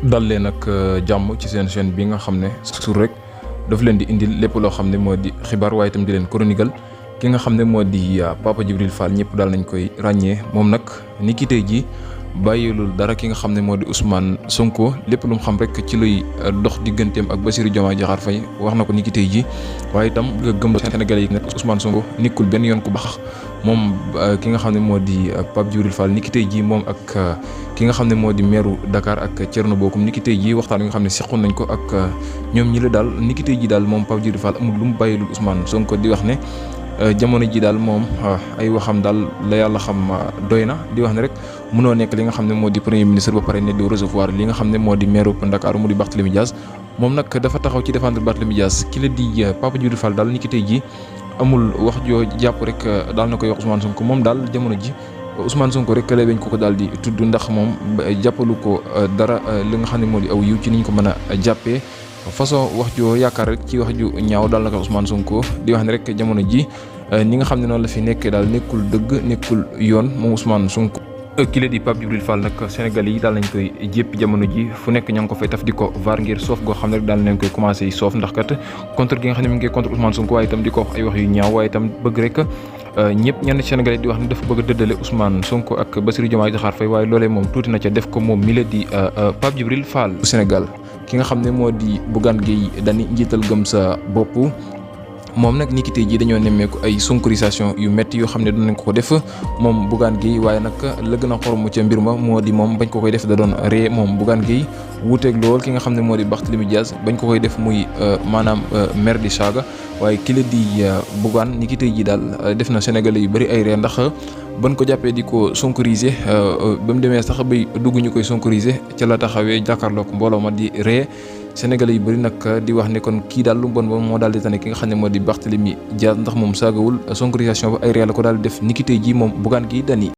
dal leen ak jàmm ci seen chaîne bi nga xam ne suur rek daf leen di indil lépp loo xam ne moo di xibaar waaye itam di leen chroniquer ki nga xam ne moo di Papa Djibril Fall ñëpp daal nañ koy ràññee moom nag ni ki tey jii bàyyilul dara ki nga xam ne moo di Ousmane Sonko lépp lu mu xam rek ci luy dox digganteem ak Bassirou Diomaye Diakhar Faye wax na ko ni ki tey jii waaye itam nga gëm Sénégalais yi ne Ousmane Sonko nekkul benn yoon ku baax moom ki nga xam ne moo di Pape Djibril Fall ni ki tey jii moom ak ki nga xam ne moo di meeru Dakar ak Thierno Bocoum ni ki tey jii waxtaan wi nga xam ne seqoon nañ ko ak ñoom ñi la daal ni ki tey jii daal moom Pape Djibril Fall amul lu mu bàyyilul Ousmane Sonko di wax ne jamono ji daal moom ay waxam daal la yàlla xam doy na di wax ne rek mënoo nekk li nga xam ne moo di premier ministre ba pare ne di recevoir li nga xam ne moo di maire Dakar mu di Barthélémy Dias moom nag dafa taxaw ci défendre Barthélémy Dias ki la di Papa Djibril Fall daal ni ki tey ji amul wax joo jàpp rek daal na koy wax Ousmane Sonko moom daal jamono ji Ousmane Sonko rek kële bañ ko daal di tudd ndax moom jàppalu ko dara li nga xam ne moo di aw yiw ci niñ ko mën a jàppee façon wax joo yaakaar rek ci wax ju ñaaw daal na ko Ousmane Sonko di wax ne rek jamono ji ni nga xam ne noonu la fi nekkee daal nekkul dëgg nekkul yoon moom Ousmane Sonko. kile di Pape Djibril Fall nag Sénégal yi daal nañ koy jépp jamono ji fu nekk ña ngi ko fay taf di ko vaar ngir soof goo xam ne rek daal nañ koy commencé soof ndax kat contre gi nga xam ne mi ngi contre Ousmane Sonko waaye itam di ko wax ay wax yu ñaaw waaye itam bëgg rek ñëpp ñenn Sénégalais di wax ne dafa bëgg a dëddale Ousmane Sonko ak Bassirou Diomaye Diakhar Faye waaye loolee moom tuuti na ca def ko moom mi la di Pape Djibril Fall Sénégal ki nga xam ne moo di Bougane Gueye Dany njiital gëm sa bopp moom nag ni ki tey jii dañoo nemmeeku ay sonkorisation yu métti yoo xam ne doon nañ ko def moom Bougane Gueye waaye nag la gën a xoromu ca mbir ma moo di moom bañ ko koy def da doon ree moom Bougane Gueye wuuteeg lool ki nga xam ne moo di Barthélémy Dias bañ ko koy def muy maanaam maire di saaga waaye ki la di Bougane ni ki tey jii daal def na Sénégalais yu bëri ay ree ndax ban ko jàppee di ko sonkoriser ba mu demee sax bay dugg ñu koy sonkoriser ca la taxawee jàkkaarloog mbooloo ma di ree Sénégalais yu bëri nag di wax ne kon kii daal lu bon ba moo daal di tane ki nga xam ne moo di Barthélémy Dias ndax moom saagawul sonkorisation ba ay ree la ko daal di def ni ki tey jii moom Bougane Gueye Dany